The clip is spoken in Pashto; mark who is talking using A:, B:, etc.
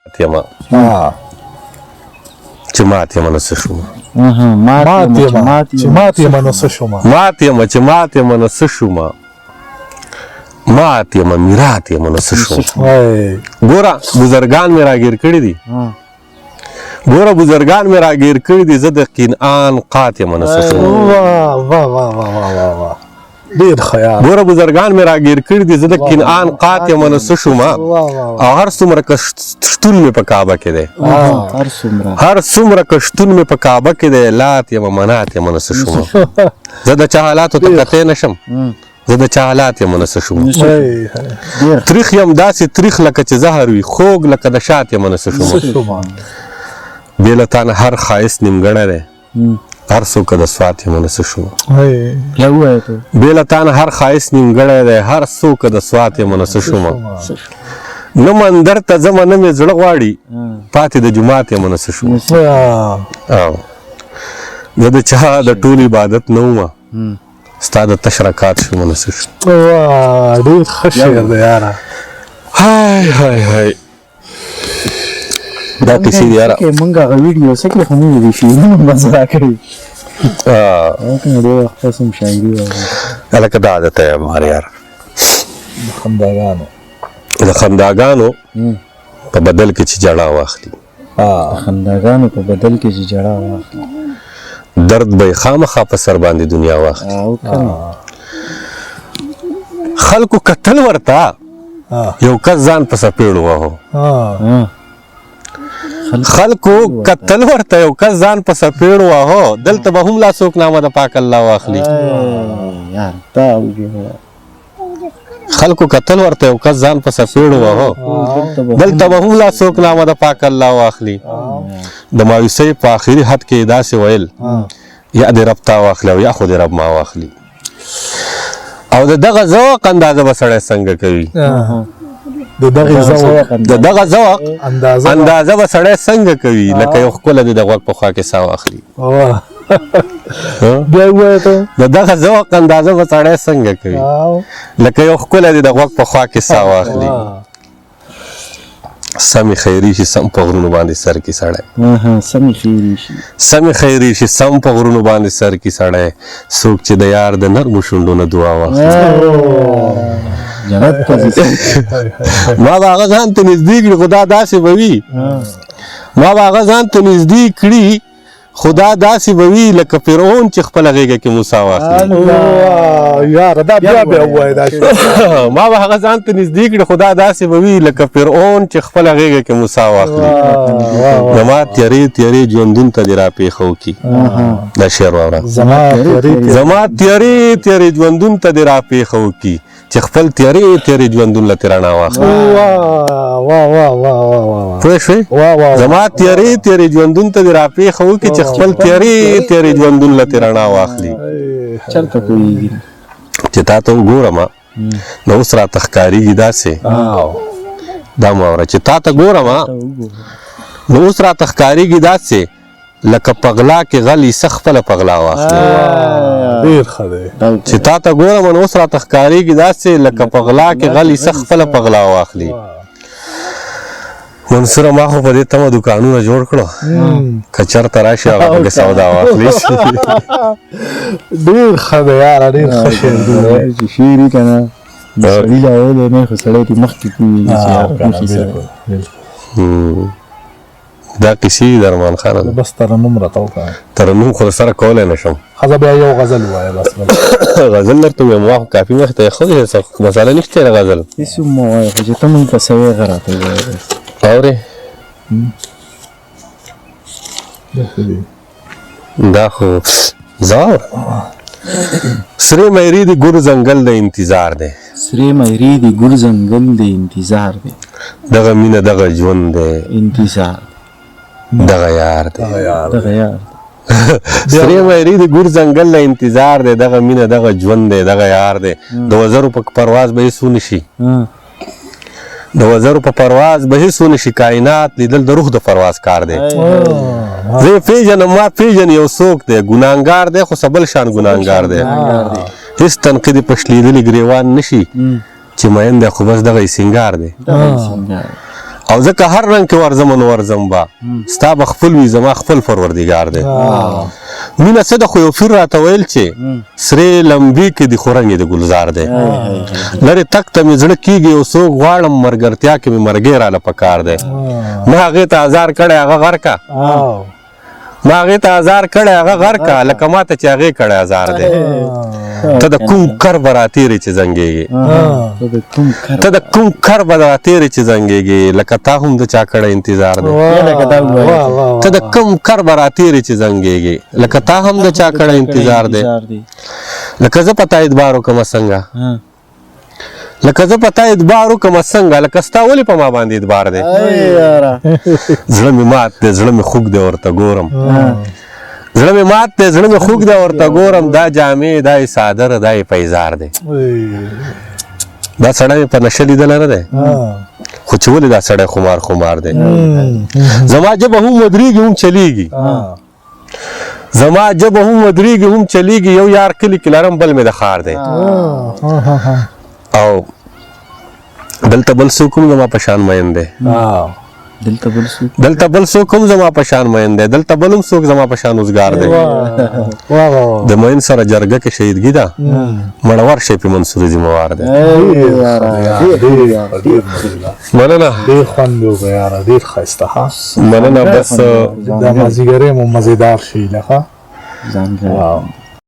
A: یم چې مات یم نو څه شوم؟
B: مات یم چې مات یم نو څه شوم؟
A: مات یم چې مات یم نو څه شوم؟ مات یم میرات یم نو څه شوم؟ ګوره بزرګان مې راګیر کړي دي، ګوره بزرګان مې راګیر کړي دي، زه د قنعان قات یم نو څه شوم؟
B: واه واه واه واه واه واه، ډېر ښه یار.
A: ګوره بزرګان مې راګیر کړي دي، زه د کنعان قات یم نو څه شوم؟ او هر څومره که شتون مې په کعبه کې دی، هر څومره که شتون مې په کعبه کې دی، لات یم منات یم نو څه شوم؟ زه د چا حالاتو ته کتی نه شم، زه د چا حالات یم نو څه شوم؟ تریخ یم داسې تریخ لکه چې زهر وي، خوږ لکه د شات یم نو څه شوم؟ بې له تا نه هر ښایست نیمګړی دی، هر څوک د سوات یم نو څه شوم؟ بې له تا نه هر ښایست نیمګړی دی، هر څوک د سوات یم نو څه شوم؟ نه مندر ته ځمه نه مې زړه غواړي، پاتې د جومات یم نو څه شوم؟ زه د چا د ټول عبادت نه وم، ستا د تش رکات شوم نو څه شوم؟
B: ډېر ښه شعر دی یاره.
A: های های های، دا قصې دي یاره.
C: مونږ هغه ویډیو څه کې خو مونږ دې شعرونه مزه راکړي. ډېر وخت پس هم شاعري وایي.
A: هلکه دا عادت دی مار یاره،
B: د خنداګانو،
A: د خنداګانو په بدل کې چې جړا واخلي،
C: د خنداګانو په بدل کې چې جړا واخلي،
A: درد به یې خامخا په سر باندې دنیا واخلي. خلکو کتل ورته، یو کس ځان په څپېړو وهو. خلکو کتل ورته، یو کس ځان په څپېړو واهو، دلته به هم لا څوک نامه د پاک الله واخلي. خلکو کتل ورته، یو کس ځان په څپېړو واهو، دلته به هم لا څوک نامه د پاک الله واخلي. د مایوسۍ په آخري حد کې یې داسې ویل، یا دې رب تا واخلي او یا خو دې رب ما واخلي. او د دغه ذوق اندازه به سړی څنګه کوي؟
B: د دغه ذوق،
A: د دغه ذوق اندازه به سړی څنګه کوي؟ لکه یو ښکله دې د غوږ په خوا کې ساه واخلي.
B: بیا ووایه ته.
A: د دغه ذوق اندازه به سړی څنګه کوي؟ لکه یو ښکله دې د غوږ په خوا کې ساه واخلي. سمې خیري شي سم په غرونو باندې سر کې سړی،
C: سمې خیري شي،
A: سمې خیري شي سم په غرونو باندې سر کې سړی، څوک چې د یار د نرمو شونډو نه دعا واخلي
C: جنت ته ځي.
A: ما به هغه ځان ته نږدې کړي، خو دا داسې به وي، ما به هغه ځان ته نږدې کړي، خو دا داسې به وي لکه فرعون چې خپله غېږه کې موسی واخلي.
B: یاره دا بیا بیا ووایه دا شعر.
A: ما به هغه ځان ته نږدې کړي، خو دا داسې به وي لکه فرعون چې خپله غېږه کې موسی واخلي. زما تیارې تیارې ژوندون ته دې راپېښه وکړي. دا شعر واوره. زما تیارې تیارې ژوندون ته دې راپېښه وکړي، چې خپل تیارې تیارې ژوندون له ترې رڼا واخلي. پوه شوې؟ زما تیارې تیارې ژوندون ته دې راپېښه وکړي، چې خپل تیارې تیارې ژوندون له ترې رڼا واخلي.
C: چېرته پوهېږي؟
A: چې تا ته وګورم نو اوس راته ښکارېږي داسې، دا مو واوره، چې تا ته ګورم نو اوس راته ښکارېږي داسې لکه په غلا کې غل یې خپله په غلا واخلي.
B: ډېر ښه دی.
A: چې تا ته ګورم نو اوس راته ښکارېږي داسې لکه په غلا کې غل یې خپله په غلا واخلي. منصوره ما خو په دې تمه دوکانونه جوړ کړو که چېرته راشي هغه پکې سودا واخلي.
B: ډېر ښه دی یاره، ډېر ښه شعر دی.
C: چې شعر وي که نه سړي لا ویلی نه، خو سړی ترې مخکې پوهېږي چې یار مخې سره.
A: دا قصې دي د ارمان خانه.
B: بس ترنم راته وکړه.
A: ترنم خو سره کولی نه شم.
B: ښځه بیا یو غزل ووایه بس.
A: غزل درته ووایم، ما خو کافي مخې ته ښه دی، څه مساله نشته د غزل.
C: هېڅ هم مه وایه، خو چې ته مونږ ته څه وایې هغه راته ووایه بس.
A: اورې دا خو زه سرې میرې دي ګور ځنګل د انتظار دی،
C: سرې میرې دي ګور ځنګل د انتظار دی،
A: دغه مینه دغه ژوند دی
C: انتظار،
A: دغه یار دی،
C: دغه یار.
A: سرې میرې دي ګور ځنګل د انتظار دی، دغه مینه دغه ژوند دی، دغه یار دی. د وزرو په پرواز به هېڅ ونه شي، د وزرو په پرواز به هېڅ ونه شي، کاینات لیدل د روح د پرواز کار دی. زه یې پېژنم، ما پېژني یو څوک دی، ګناهګار دی خو څه بل شان ګناهګار دی، هېڅ تنقید یې په شلېدلي ګرېوان نه شي، چې مین دی خو بس دغه یې سینګار دی. او ځکه هر رنګ کې ورځم نو ورځم به ستا به خپل وي، زما خپل پروردګار دی. مینه څه ده، خو یو پیر راته ویل چې سرې لمبې کې دي خو رنګ یې د ګلزار دی. لرې تک ته مې زړه کېږي، یو څوک غواړم مرګرتیا کې مې مرګی راله پکار دی. ما هغې ته ازار کړی هغه غرکه، ما هغې ته ازار کړی هغه غرکه، لکه ما ته چې هغې کړی ازار دی. ته د کوم کر به راتېرې چې زنګېږې، ته د کوم کر به راتېرې چې زنګېږې، لکه تا هم د چا کړی انتظار دی. ته د کوم کر به راتېرې چې زنګېږې، لکه تا هم د چا کړی انتظار دی. لکه زه په تا اعتبار وکړم څنګه، لکه زه په تا اعتبار وکړم څنګه، لکه ستا ولې په ما باندې اعتبار دی. زړه مې مات دی، زړه مې خوږ دی ورته ګورم، زړه مې مات دی، زړه مې خوږ دی ورته ګورم، دا جامې دا یې څادر دا یې پیزار دی. دا سړی مې په نشه لیدلی نه دی، خو چې ولې دا سړی خمار خمار دی. زما ژبه هم ودرېږي هم چلېږي، زما ژبه هم ودرېږي هم چلېږي، یو یار کلي کې لرم بل مې د ښار دی. او دلته بل څوک هم زما په شان مین دی، دلته بل څوک هم زما په شان مین دی، دلته بل هم څوک زما په شان اوزګار دی. د مین سره جرګه کې شهیدګي ده، مړور شی په منصوري ذمه وار دی. مننه،
B: ډېر خوند وکړ یاره، ډېر ښایسته.
A: مننه. بس
B: دا مازدیګری مو مزیدار شي لکه.